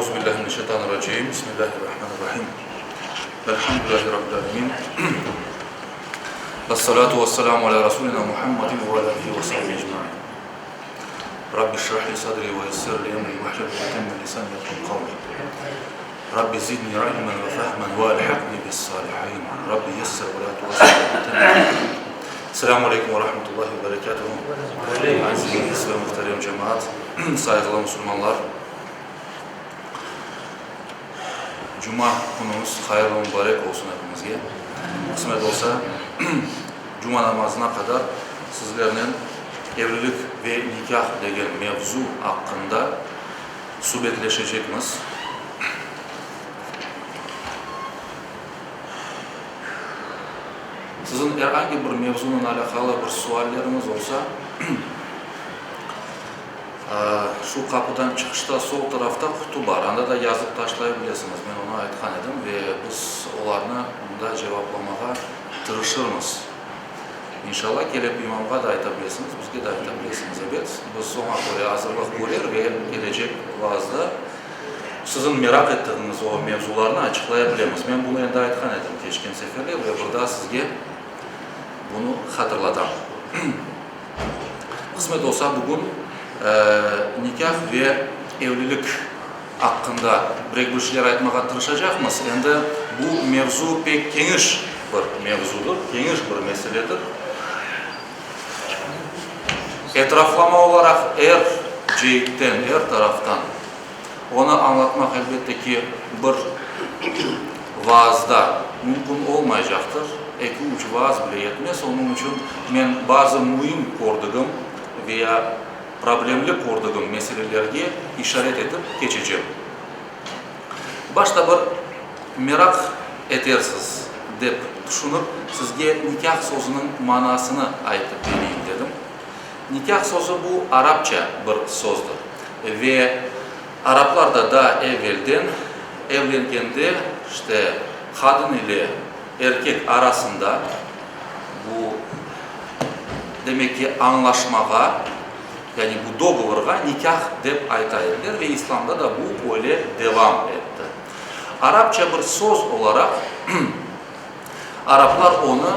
Euzu billahi mineşşeytanirracim. Bismillahirrahmanirrahim. Elhamdülillahi rabbil alemin. Vessalatu vesselamu ala rasulina Muhammedin ve ala alihi ve sahbihi ecmain. Rabbi şrah li sadri ve yessir li emri ve hlul uqdeten min lisani yefkahu kavli. Rabbi zidni ilmen ve fehmen ve elhikni bis salihin. Rabbi yessir ve la tuassir. Selamu aleyküm ve rahmetullahi ve berekatuhu. Aziz ve muhterem cemaat, sayğılı musulmanlar. Cuma künüñiz hayırlı mübarek olsun epimizge. Qısmet olsa, cuma namazına qadar sizlernen evlilik ve nikâh degen mevzu aqqında subetleşecekmiz. Siziñ er angi bir mevzunen alâqalı bir sualleriñiz olsa, şu qapıdan çıqışta sol tarafta qutu bar, anda da yazıp taşlay bilesiñiz, men onı aytqan edim ve biz olarnı mında cevaplamağa tırışırmız. İnşallah, kelip imamğa da ayta bilesiñiz, bizge de ayta bilesiñiz, ebet, biz oña köre azırlıq körer ve kelecek vaazda siziñ meraq ettiğiñiz o mevzularnı açıqlaya bilemiz. Men bunı endi aytqan edim keçken seferler ve bir daa sizge bunı hatırlatam. Qısmet olsa, bugün nikâh ve evlilik aqqında birek bir şeyler aytmağa tırışacaqmız. Endi bu mevzu pek keniş bir mevzudır, keniş bir meseledir. Etraflama olaraq er ceetten, er taraftan onı añlatmaq, elbette ki, bir vaazda mümkün olmaycaqtır, eki-üç vaaz bile yetmez. Onıñ içün men bazı müim kördigim ve ya problemli kördigim meselelerge işaret etip keçecem. Başta bir meraq etersiz dep tüşünip, sizge nikâh sözüniñ manasını aytıp bereyim dedim. Nikâh sözü bu arapça bir sözdir ve araplar da daa evvelden evlengende, işte, qadın ile erkek arasında bu, demek ki, añlaşmağa, yani bu dogovorğa nikâh dep ayta ediler ve İslamda da bu öyle devam etti. Arapça bir söz olaraq araplar onı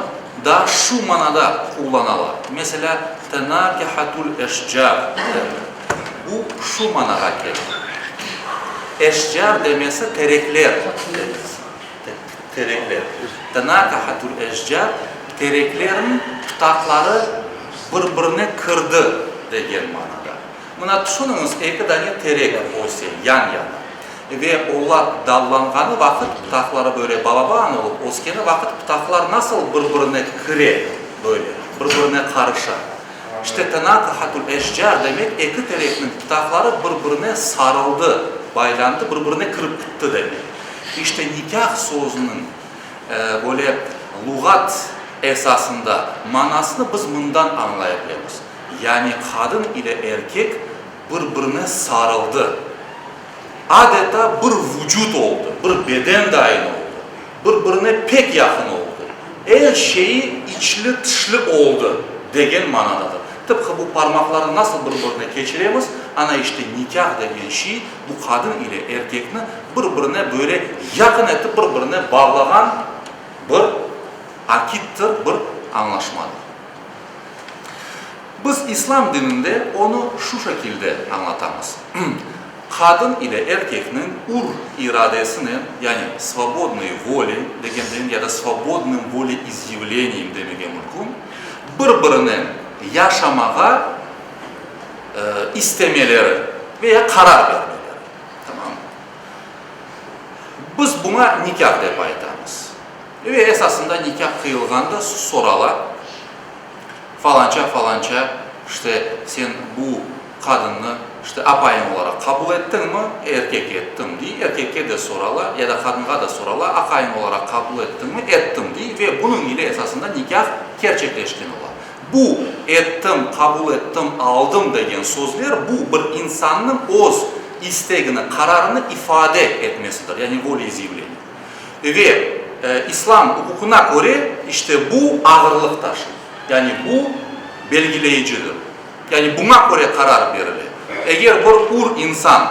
daa şu manada qullanalar, meselâ, tenâkehatul eşcar derler. Bu şu manağa kele, eşcar demesi terekler demesi, terekler. Tenâkehatul eşcar, tereklerniñ pıtaqları bir-birine kirdi degen manada. Mına tüşüniñiz, eki dane terek öse yan-yana ve olar dallanğanı vaqıt pıtaqları böyle balaban olıp öskeni vaqıt pıtaqlar nasıl bir-birine kire böyle, bir-birine qarışa. İşte tenâkahatul eşcar demek eki terekniñ pıtaqları bir-birine sarıldı, baylandı, bir-birine kirip kitti demek. İşte nikâh sözüniñ böyle luğat esasında manasını biz mından añlaya bilemiz. Yani qadın ile erkek bir-birine sarıldı, adeta bir vucut oldı, bir beden dayın oldı, bir-birine pek yaqın oldı, er şeyi içli-tışlı oldı degen manadadır. Tıpqı bu parmaqlarnı nasıl bir-birine keçiremiz, ana işte nikâh degen şey bu qadın ile erkekni bir-birine böyle yaqın etip bir-birine bağlağan bir akittir, bir añlaşmadır. Biz İslam dininde onı şu şekilde añlatamız, qadın ile erkekniñ ür iradesinen, yani svobodnıy voley degenden ya da svobodnım voleizъyavleniyem demege mümkün, bir-birinen yaşamağa istemeleri ve ya qarar bermeleri. Tamam. Biz buña nikâh dep aytamız. Ve esasında nikâh qıyılğanda sorala, falança, falança, işte, sen bu qadınnı, işte, apayıñ olaraq qabul ettiñmi? Erkek, ettim, dey. Erkekke de sorala, ya da qadınğa da sorala, aqayıñ olaraq qabul ettiñmi? Ettim, dey. Ve bunıñ ile esasında nikâh kerçekleşken ola. Bu, ettim, qabul ettim, aldım degen sözler, bu bir insannıñ öz istegini, qararını ifade etmesidir, yani voleizъyavleniye. Ve İslam uquqına köre, işte bu ağırlıq taşıy, yani bu belgileyicidir. Yani buña köre qarar berile. Eger bir ür insan.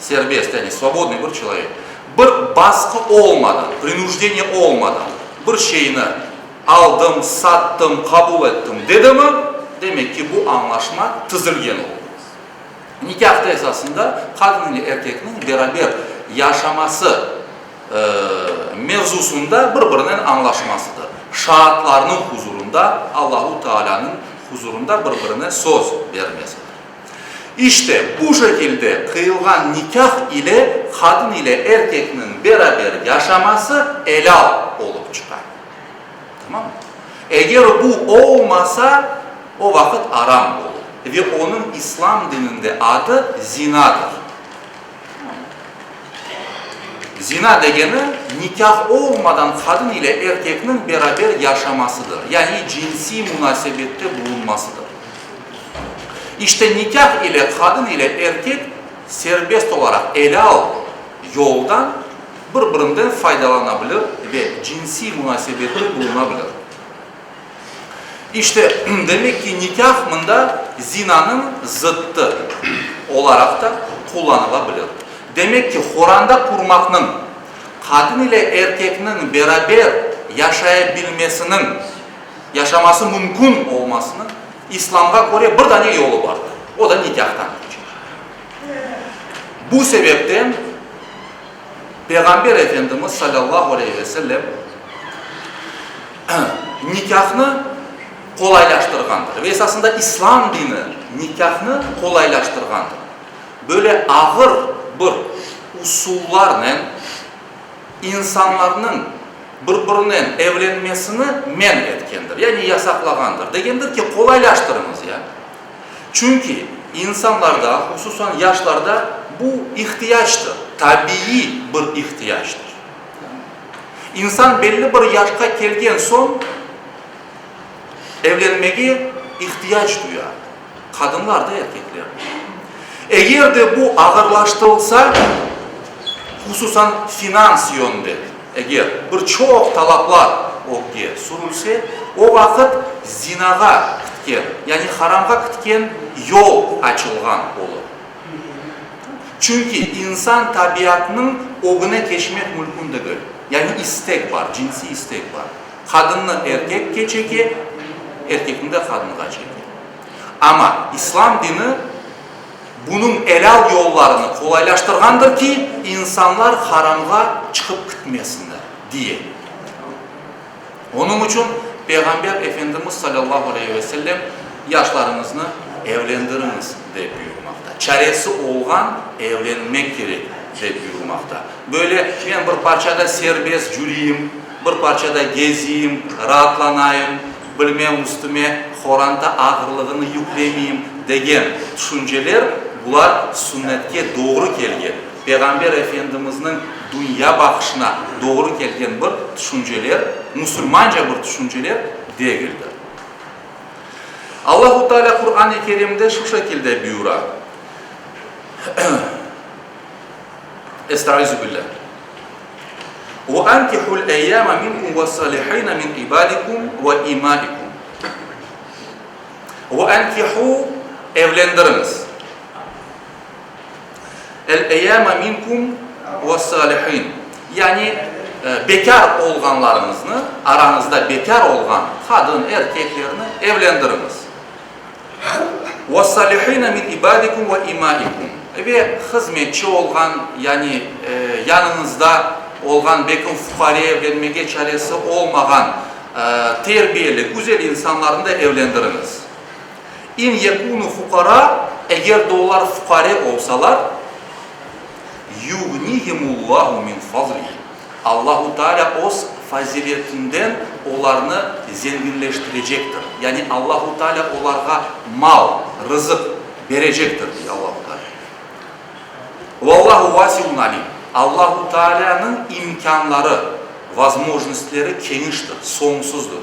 Serbest, yani svobodnıy bir çelovek. Bir basqı olmadan, prinujdenye olmadan bir şeyni aldım, sattım, qabul ettim dedimi, demek ki, bu añlaşma tizilgen oldı. Nikâhta esasında qadın ile erkekniñ beraber yaşaması mevzusında bir-birinen añlaşmasıdır. Şaatlarnıñ huzurında, Allahu Taalânıñ huzurında bir-birine söz bermesidir. İşte, bu şekilde qıyılğan nikâh ile qadın ile erkekniñ beraber yaşaması elâl olıp çıqa. Tamam? Eger bu olmasa, o vaqıt aram olur ve onıñ İslam dininde adı zinadır. Zina degeni, nikâh olmadan qadın ile erkekniñ beraber yaşamasıdır, yani cinsiy munasebette bulunmasıdır. İşte nikâh ile qadın ile erkek serbest olaraq elâl yoldan bir-birinden faydalana bilir ve cinsiy munasebette buluna bilir. İşte, demek ki, nikâh mında zinanıñ zıttı olaraq da qullanıla bilir. Demek ki, horanda qurmaqnıñ, qadın ile erkekniñ beraber yaşayabilmesiniñ, yaşaması mümkün olmasınıñ İslamğa köre bir dane yolu bardır, o da nikâhtan keçer. Bu sebepten Peyğamber Efendimiz salâllahu aleyhi ve sellem nikâhnı qolaylaştırğandır ve esasında İslam dini nikâhnı qolaylaştırğandır. Böyle ağır bir usullarnen insanlarnıñ bir-birinen evlenmesini men etkendir, yani yasaqlağandır. Degendir ki, qolaylaştırıñız ya. Çünki insanlarda, hususan yaşlarda bu ihtiyactır, tabiiy bir ihtiyactır. İnsan belli bir yaşqa kelgen soñ evlenmege ihtiyac duya, qadınlar da, erkekler de. Eger de bu ağırlaştırılsa, hususan finans yönden, eger bir çoq talaplar ögge sürülse, o vaqıt zinağa kitken, yani haramğa kitken yol açılğan olur. Çünki insan tabiatınıñ ögüne keçmek mülkün degil. Yani istek bar, cinsiy istek bar. Qadınnı erkekke çeke, erkekni de qadınğa çeke. Amma İslam dini bunıñ elâl yollarını qolaylaştırğandır ki, insanlar haramğa çıqıp kitmesinler, diye. Onıñ içün Peyğamber Efendimiz salâllahu aleyhi ve sellem, Yaşlarıñıznı evlendiriñiz, dep buyurmaqta. Çaresi olğan evlenmek kerek, dep buyurmaqta. Böyle men bir parçada serbest cüriyim, bir parçada geziyim, raatlanayım, bilmem üstüme horanta ağırlığını yüklemeyim degen tüşünceler, bular sünnetke doğru kelgen, Peyğamber Efendimizniñ dünya baqışına doğru kelgen bir tüşünceler, musulmanca bir tüşünceler degildir. Allahu Teala Quran-ı Kerimde şu şekilde buyura, Estaizu billah, Ve ankihul eyyama minkum vessalihine min ibadikum ve imaikum. Ve ankihu, evlendiriñiz. El-eyâme minkum ve-sâlihin, yani bekâr olğanlarıñıznı, arañızda bekâr olğan qadın, erkeklerni evlendiriñiz. Ve-sâlihine min ibâdikum ve imâikum, ve hızmetçi olğan, yani yanıñızda olğan, belki fuqare, evlenmege çaresi olmağan, terbiyeli, güzel insanlarnı da evlendiriñiz. İn yekûnû fuqara, eger de olar fuqare olsalar, yuğnihimullahu min fazlihi, Allahu Teala öz faziletinden olarnı zenginleştirecektir, yani Allahu Teala olarğa mal, rızıq berecektir, dey Allahu Teala. Vallahu vasiun alim, Allahu Tealânıñ imkânları, vozmojnostleri, keniştir, soñsuzdır.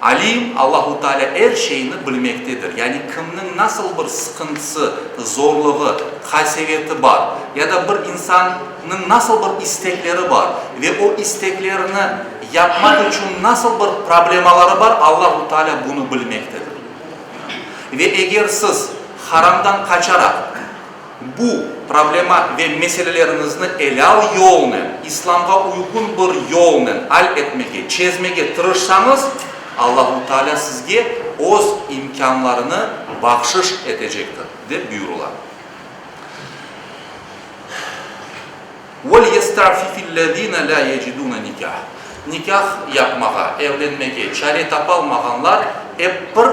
Alim, Allahu Teala er şeyni bilmektedir, yani kimniñ nasıl bir sıqıntısı, zorluğı, qaseveti bar, ya da bir insannıñ nasıl bir istekleri bar ve o isteklerini yapmaq içün nasıl bir problemaları bar, Allahu Teala bunı bilmektedir. Ve eger siz haramdan qaçaraq bu. problema ve meseleleriñizni elâl yolnen, İslamğa uyğun bir yolnen al etmege, çezmege tırışsañız, Allahu Teala sizge Öz imkânlarını bahşış etecektir, dep buyurıla. Vel-yesta'fifillezine lâ yecidûne nikâh, Nikâh yapmağa, evlenmege çare tapalmağanlar ep bir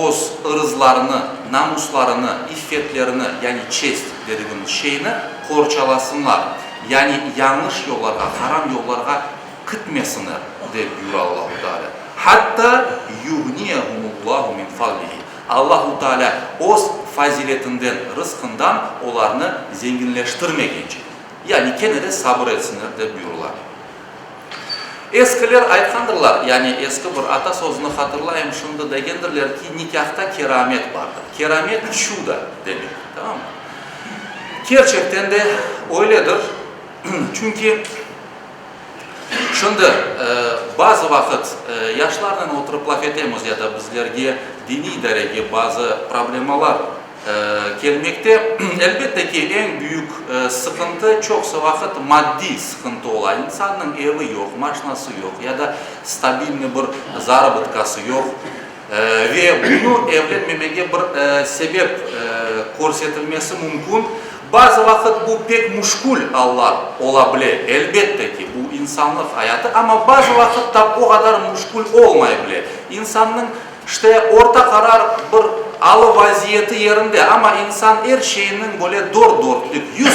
öz ırızlarını, namuslarını, iffetlerini, yani çest dedigimiz şeyni qorçalasınlar, yani yañlış yollarğa, haram yollarğa kitmesinler, dep buyura Allahu Teala. Hatta yuğniyehumullahu min fadlihi, Allahu Teala öz faziletinden, rızqından olarnı zenginleştirmegence, yani kene de sabır etsinler, dep buyurıla. Eskiler aytqandırlar, yani eski bir ata sözüni hatırlayım şimdi, degendirler ki, nikâhta keramet bardır. Keramet çudo demek, tamam mı? Kerçekten de öyledir, çünki şimdi bazı vaqıt yaşlarnen oturıp laf etemiz ya da bizlerge diniy idarege bazı problemalar kelmekte. Elbette ki, eñ büyük sıqıntı çoqusı vaqıt maddiy sıqıntı ola. İnsannıñ evi yoq, maşinası yoq ya da stabilniy bir zarobotkası yoq ve bunı evlenmemege bir sebep körsetilmesi mümkün. Bazı vaqıt bu pek müşkül allar ola bile, elbette ki, bu insanlıq ayatı, amma bazı vaqıt da o qadar müşkül olmay bile. İnsannıñ İşte, orta qarar bir alı-vaziyeti yerinde, amma insan er şeyniñ böyle dört-dörtlük, 100%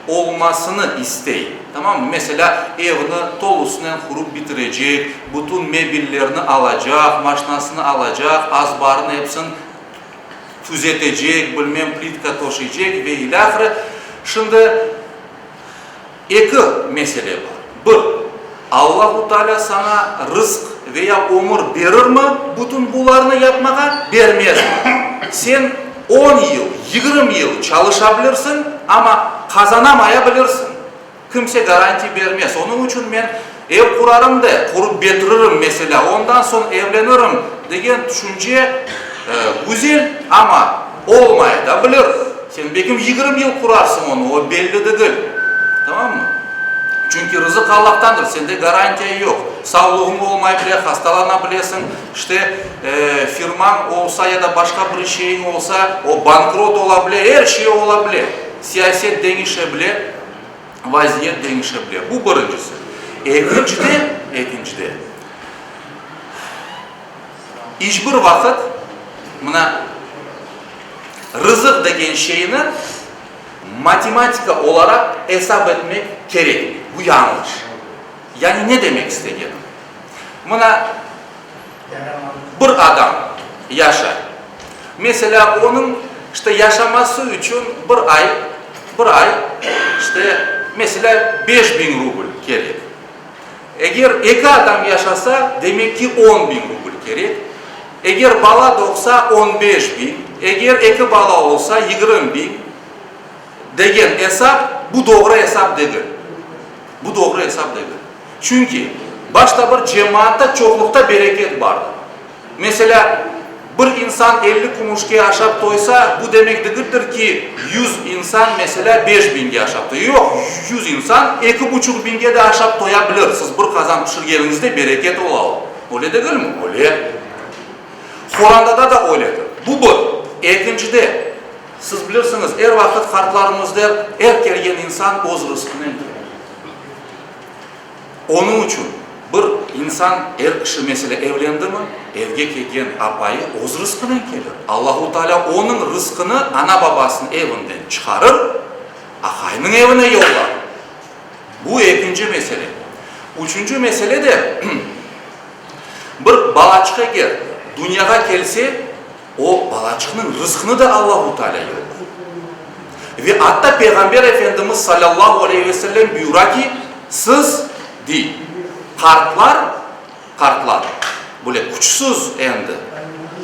olmasını istey, tamammı? Meselâ, evni tolusınen qurıp bitirecek, bütün mebellerni alacaq, maşnasını alacaq, azbarını epsin tüzetecek, bilmem, plitka töşeycek ve ilâhre. Şimdi Eki mesele bar. Bir, Allahu Teala saña rızq ve ya ömür berirmi bütün bularnı yapmağa, bermezmi? Sen on yıl, 20 yıl çalışa bilirsiñ, amma qazanamaya bilirsiñ. Kimse garantiya bermez. Onıñ içün men ev qurarım da, qurıp betiririm, meselâ, ondan soñ evlenirim degen tüşünce güzel, amma olmay da bilir. Sen belkim 20 yıl qurarsıñ onı, o belli degil. Tamammı? Çünki rızıq Allahtandır, sende garantiya yoq. Savlığıñ olmay bile, hastalana bilesiñ, işte, firmañ olsa ya da başqa bir şeyiñ olsa, o bankrot ola bile, er şey ola bile. Siyaset deñişe bile, vaziyet deñişe bile. Bu birincisi. Ekincide, ekincide, iç bir vaqıt mına rızıq degen şeyni matematika olaraq esap etmek kerekmey. Bu yañlış. Yani ne demek istegenim? Mına bir adam yaşay. Meselâ, onıñ, işte, yaşaması içün bir ay, bir ay, işte, meselâ, 5000 rubl kerek. Eger eki adam yaşasa, demek ki, 10 biñ rubl kerek. Eger bala doğsa, 15 biñ. Eger eki bala olsa, 20 biñ degen esap, bu doğru esap degil. Bu doğru esap degil. Çünki başta bir cemaatta çoqluqta bereket bardır. Meselâ, bir insan 50 kümüşke aşap toysa, bu demek degildir ki, 100 insan, meselâ, 5 biñge aşap toya. Yoq, 100 insan 2,5 biñge de aşap toya bilir. Siz bir qazan pişirgeniñizde bereket ola o. Öyle degilmi? Öyle. Qorantada da öyledir. Bu bir. Ekincide, siz bilirsiñiz, er vaqıt qartlarımız der, er kelgen insan öz rızqınen kelir. Onıñ içün bir insan, er kişi, meselâ, evlendimi, evge kelgen apayı öz rızqınen kelir. Allahu Teala onıñ rızqını ana-babasınıñ evinden çıqarır, aqayınıñ evine yollar. Bu ekinci mesele. Üçünci mesele de, bir balaçıq eger dünyağa kelse, o balaçıqnıñ rızqını da Allahu Teala yollar. Ve atta Peyğamber Efendimiz salâllahu aleyhi ve sellem buyura ki, siz, dey, qartlar, qartlar, böyle küçsüz endi,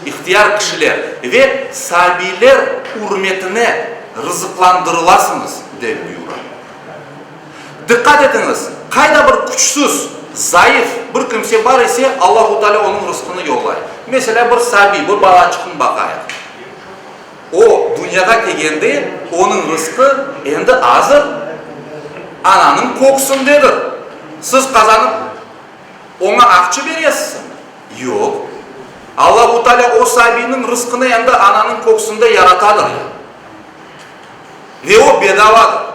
ihtiyar kişiler ve sabiyler ürmetine rızıqlandırılasıñız, dep buyura. Diqqat etiñiz, qayda bir küçsüz, zayıf bir kimse bar ise, Allahu Teala onıñ rızqını yollay. Meselâ, bir sabiy, bir balaçıqnı baqayıq. O, dünyağa kelgende, onıñ rızqı endi azır, ananıñ köksündedir. Siz qazanıp, oña aqçı beresizmi? Yoq. Allahu Teala o sabiyniñ rızqını endi ananıñ köksünde yaratadır ya. Ve o bedavadır.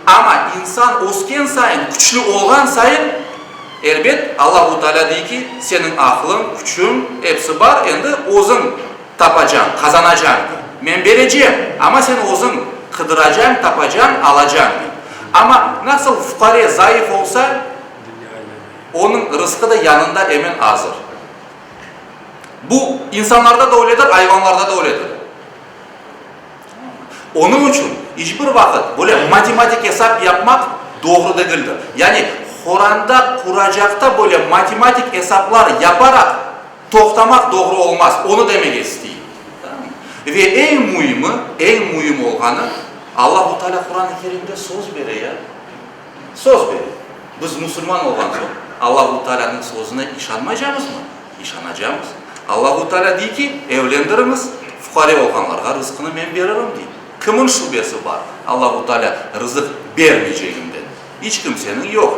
Amma insan ösken sayın, küçlü olğan sayın, elbet, Allahu Teala dey ki, seniñ aqlıñ, küçüñ, episi bar, endi özüñ tapacañ, qazanacañ, dey. Men berecem, amma sen özüñ qıdıracañ, tapacañ, alacañ, dey. Amma nasıl fuqare zayıf olsa, onıñ rızqı da yanında emen azır. Bu insanlarda da öyledir, ayvanlarda da öyledir. Onıñ içün iç bir vaqıt böyle matematik esap yapmaq doğru degildir. Yani qoranda quracaqta böyle matematik esaplar yaparaq toqtamaq doğru olmaz, onı demege isteyim. Ve eñ müimi, eñ müim olğanı, Allahu Teala Quran-ı Kerimde söz bere ya. Söz bere. Biz musulman olğan soñ, Allahu Tealânıñ sözüne işanmaycamızmı? İşanacamız. Allahu Teala dey ki, evlendiriñiz, fuqare olğanlarğa rızqını men beririm, dey. Kimin şübesi bar Allahu Teala rızıq bermeyceginden? İç kimseniñ yoq.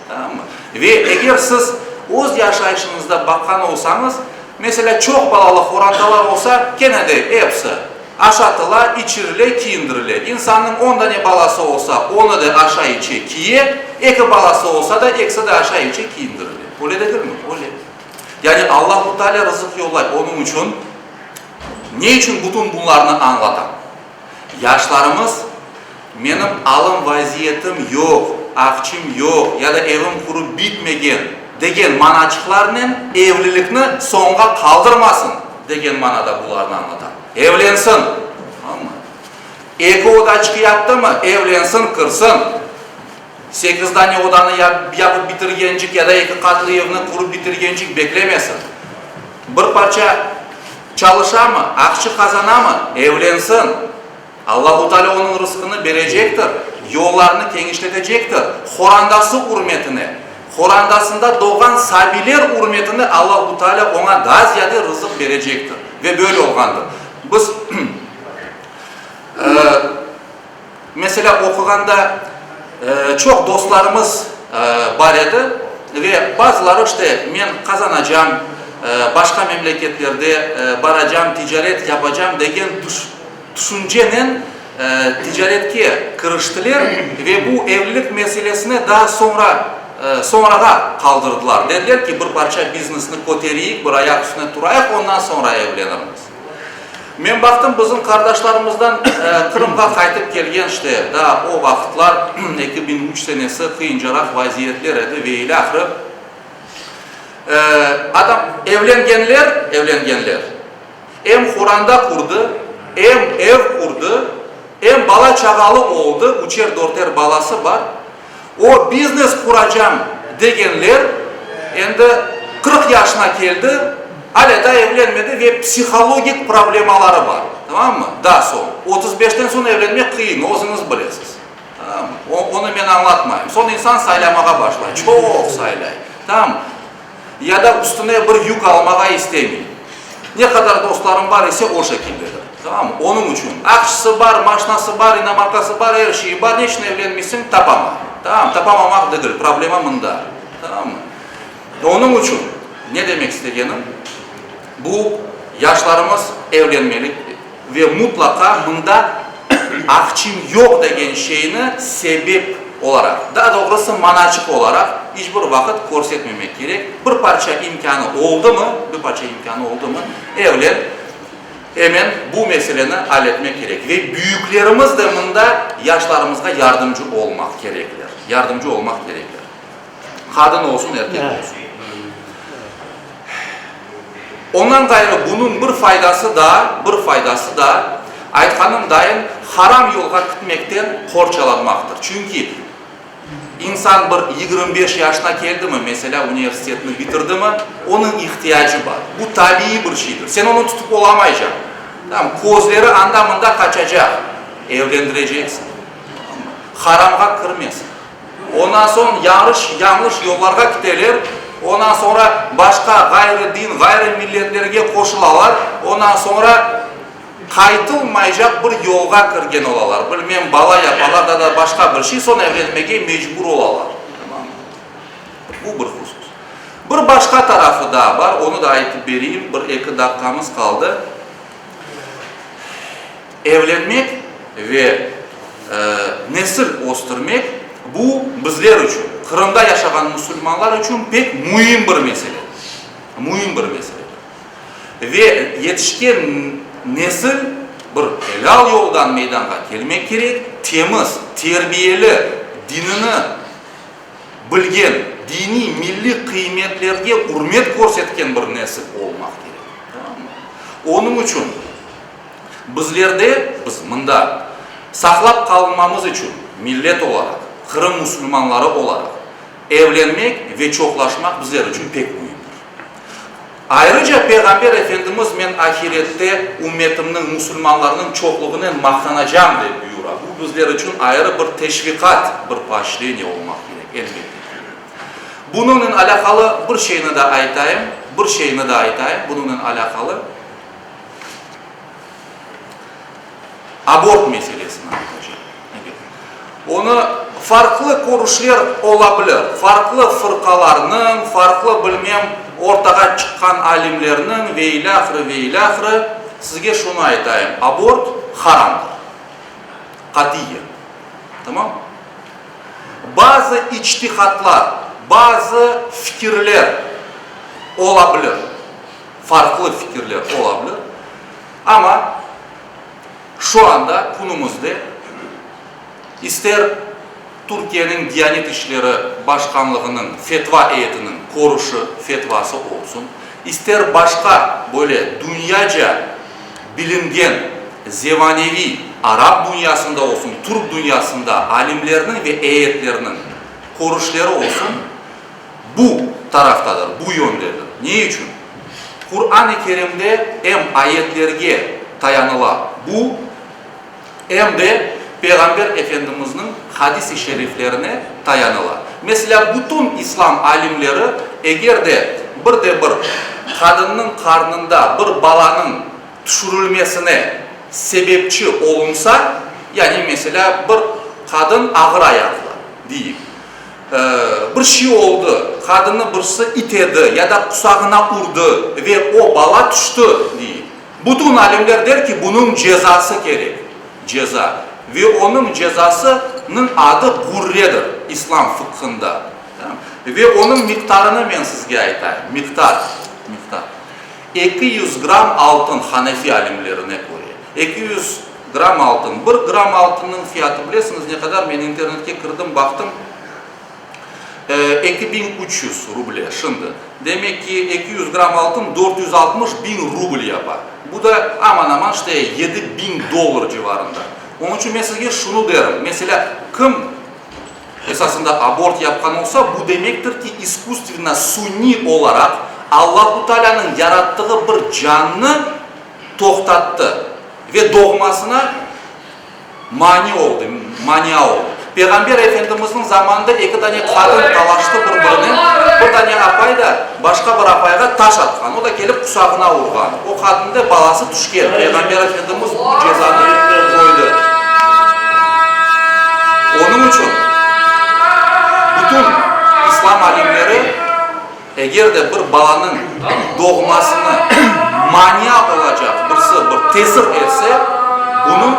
Tamammı? Ve eger siz öz yaşayışıñızda baqqan olsañız, meselâ, çoq balalı qorantalar olsa, kene de episi aşatıla, içirile, kiyindirile. İnsannıñ on dane balası olsa, onı da aşa-içe, kiye, eki balası olsa da, ekisi de aşa-içe, kiyindirile. Öyle degilmi? Öyle. Yani Allahu Teala rızıq yollay. Onıñ içün, ne içün bütün bunlarnı añlatam? Yaşlarımız, menim alım-vaziyetim yoq, aqçım yoq ya da evim qurıp bitmegen degen manaçıqlarnen evlilikni soñğa qaldırmasın degen manada bularnı añlatam. Evlensin! Tamam mı? Eki odaçıq yaptımı, evlensin, kirsin. Sekiz dane odanı yapıp bitirgencik ya da eki qatlı evni qurıp bitirgencik beklemesin. Bir parça çalışamı, aqçı qazanamı, evlensin. Allahu Teala onıñ rızqını berecektir, yollarını keñişletecektir. Horandası ürmetine, horandasında doğğan sabiyler ürmetine Allahu Teala oña daa ziyade rızıq berecektir. Ve böyle olğandır. Biz, Meselâ, oquğanda çoq dostlarımız bar edi ve bazıları, işte, men qazanacam, başqa memleketlerde baracam, ticaret yapacam degen tüşüncenen ticaretke kiriştiler ve bu evlilik meselesini daa soñra, soñrağa qaldırdılar. Dediler ki, bir parça biznesni kötereyik, bir ayaq üstüne turayıq, ondan soñra evlenirmiz. Men baqtım, bizim qardaşlarımızdan Qırımğa qaytıp kelgen, işte, daa o vaqıtlar, 2003 senesi, qıyıncaraq vaziyetler edi ve ilâhre, adam, evlengenler, evlengenler, em qoranda qurdı, em ev qurdı, em bala-çağalı oldı, üçer-dörter balası bar. O, biznes quracam degenler, endi 40 yaşına keldi, alâ daa evlenmedi ve psihologik problemaları bar, tamammı? Daa soñ, 35-ten soñ evlenmek qıyın, özüñiz bilesiz, tamammı? Onı men añlatmayım. Soñ insan saylamağa başlay, çoq saylay, tamammı? Ya da üstüne bir yük almağa istemey. Ne qadar dostlarım bar ise, o şekildedir. Tamammı? Onıñ içün aqçısı bar, maşnası bar, inomarkası bar, er şeyi bar, ne içün evlenmeysiñ? Tapamay. Tamam, tapamamaq degil, problema mında. Tamammı? Onıñ içün, ne demek istegenim, bu yaşlarımız evlenmeli ve mutlaqa mında aqçım yoq degen şeyni sebep olaraq, daa doğrusı manaçıq olaraq iç bir vaqıt körsetmemek kerek. Bir parça imkânı oldımı, bir parça imkânı oldımı, evlen. Emen bu meseleni al etmek kerek ve büyüklerimiz de mında yaşlarımızğa yardımcı olmaq kerekler, yardımcı olmaq kerekler. Qadın olsun, erkek olsun. Ondan ğayrı bunıñ bir faydası daa, bir faydası daa, aytqanım dayın, haram yolğa kitmekten qorçalanmaqtır. Çünki İnsan bir 25 yaşına keldimi, meselâ, universitetni bitirdimi, onıñ ihtiyacı bar. Bu tabiiy bir şeydir. Sen onı tutıp olamaycaq. Tamam, közleri anda-mında qaçacaq. Evlendireceksiñ. Haramğa kirmesin. Ondan soñ yañlış, yañlış yollarğa kiteler, ondan soñra başqa ğayrı din, ğayrı milletlerge qoşulalar, ondan soñra. Qaytılmaycaq bir yolğa kirgen olalar, bilmem, bala yapalar da da başqa bir şey, soñ evlenmege mecbur olalar. Tamam mı? Bu bir husus. Bir başqa tarafı daa bar, onı da aytıp bereyim, bir-eki daqqamız qaldı. Evlenmek ve nesil östürmek, bu bizler içün, Qırımda yaşağan musulmanlar içün pek müim bir meseledir. Müim bir meseledir. Ve yetişken nesil bir elâl yoldan meydanğa kelmek kerek, temiz, terbiyeli, dinini bilgen, diniy, milliy qıymetlerge ürmet körsetken bir nesil olmaq kerek. Tamam mı? Onıñ içün bizlerde, biz mında saqlap qalınmamız içün millet olaraq, Qırım musulmanları olaraq evlenmek ve çoqlaşmaq bizler içün pek müimdir. Ayrıca Peyğamber Efendimiz Men ahirette ümmetimniñ, musulmanlarnıñ çoqluğınen maqtanacam dep buyura. Bu bizler içün ayrı bir teşviqat, bir pooşreniye olmaq kerek, elbette ki. Bunıñnen alâqalı bir şeyni de aytayım, bir şeyni de aytayım bunıñnen alâqalı. Abort meselesini aytacam. Ebet. Onı farqlı körüşler ola bilir, farqlı fırqalarnıñ, farqlı, bilmem, ortağa çıqqan alimlerniñ ve ilâhre, ve ilâhre. Sizge şunı aytayım, abort haramdır. Qatiyen. Tamam? Bazı içtihatlar, bazı fikirler ola bilir, farqlı fikirler ola bilir, amma Şu anda künümizde ister Türkiyeniñ Diyanet işleri başqanlığınıñ fetva eyetiniñ körüşi, fetvası olsun, ister başqa böyle dünyaca bilingen zemaneviy arap dünyasında olsun, türk dünyasında alimlerniñ ve eyetlerniñ körüşleri olsun, bu taraftadır, bu yöndedir. Ne içün? Quran-ı Kerimde em ayetlerge tayanıla bu, em de Peyğamber Efendimizniñ hadis-i şeriflerine tayanıla. Meselâ, bütün İslam alimleri eger de bir de bir qadınnıñ qarnında bir balanıñ tüşürilmesine sebepçi olunsa, yani meselâ, bir qadın ağır ayaqlı, deyik, Bir şey oldı, qadını birisi itedi ya da qusağına urdı ve o bala tüşti, dey. Bütün alimler der ki, bunıñ cezası kerek, ceza. Ve onıñ cezasınıñ adı gurredir İslam fıqhında. Ve onıñ miqdarını men sizge aytayım, miqdar, miqdar. 200 gramm altın, hanefi alimlerine köre, 200 gramm altın. Bir gramm altınnıñ fiyatı bilesiñiz ne qadar? Men internetke kirdim, baqtım, 2300 ruble şimdi. Demek ki, 200 gramm altın 460 biñ rubl yapa. Bu da aman-aman işte 7000 dollar civarında. Onıñ içün men sizge şunı derim, meselâ, kim Esasında abort yapqan olsa, bu demektir ki, iskustvенно, suniy olaraq Allahu Taalânıñ yarattığı bir cannı toqtattı ve doğmasına mani oldı, mania oldı. Peyğamber Efendimizniñ zamanında eki dane qadın talaştı bir-birinen, bir dane apay da başqa bir apayğa taş atqan, o da kelip qusağına urğan, o qadında balası tüşken, Peyğamber Efendimiz bu cezanı qoydı. Onıñ içün bütün İslam alimleri eger de bir balanıñ doğmasını mania olacaq birisi bir tesir etse, bunıñ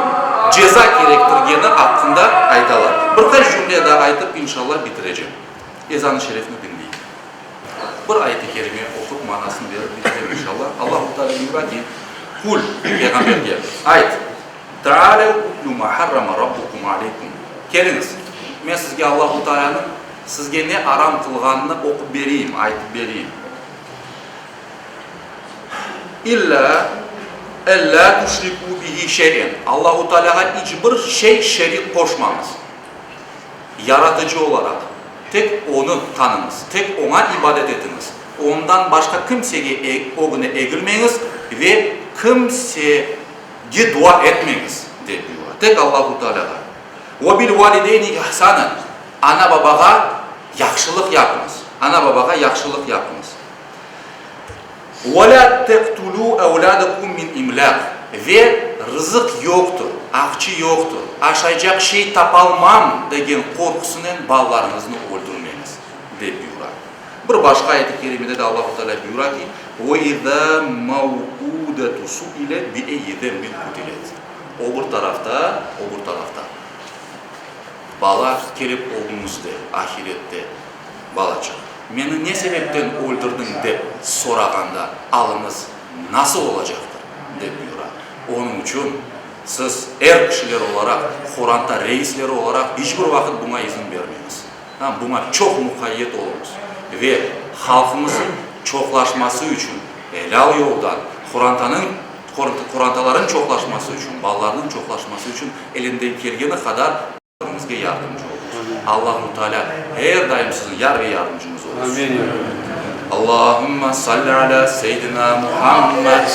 ceza kerektirgeni aqqında aytalar. Bir qaç cümle daa aytıp, inşallah, bitirecem. Ezan-ı şerifni diñleyik. Bir ayet-i kerime oqup, manasını berip bitirem, inşallah. Allahu Teala buyura ki, Qul, Peyğamberge, ayt, Taalev utlu ma harrama Rabbukum aleykum, Keliñiz, men sizge Allahu Tealanıñ sizge ne aram qılğanını oqup bereyim, aytıp bereyim. İllâ ellâ tüşrikû bihi şey'en, Allahu Tealâğa iç bir şey şerik qoşmañız. Yaratıcı olaraq tek Onı tanıñız, tek Oña ibadet etiñiz, Ondan başqa kimsege ögüne egilmeñiz ve kimsege dua etmeñiz, dep buyura. Tek Allahu Tealâğa. Ve bil valideyni ihsanen, ana-babağa yahşılıq yapıñız, ana-babağa yahşılıq yapıñız. Ve lâ teqtulû evlâdekum min imlâq, ve. rızıq yoqtır, aqçı yoqtır, aşaycaq şey tapalmam degen qorqusınen balalarıñıznı öldürmeñiz, dep buyura. Bir başqa ayet-i kerimede de Allahu Teala buyura ki, Ve izâ mev'ûdetu su'ilet bi'eyyi zenbin kutilet. O bir tarafta, o bir tarafta bala kelip ögüñizde, ahirette, balaçıq, meni ne sebepten öldürdiñ dep sorağanda alıñız nasıl olacaqtır? dep buyura. Onıñ içün siz er kişiler olaraq, qoranta reisleri olaraq iç bir vaqıt buña izin bermeñiz. Tamam, buña çoq muqayyet oluñız ve halqımızın çoqlaşması içün elâl yoldan, qorantanıñ, qorantaların çoqlaşması içün, balalarnıñ çoqlaşması içün elinden kelgeni qadar bir-biriñizge yardımcı oluñız. Allahu Teala er daim siziñ yar ve yardımcıñız olsun. Allahümme salli alâ Seyyidina Muhammed.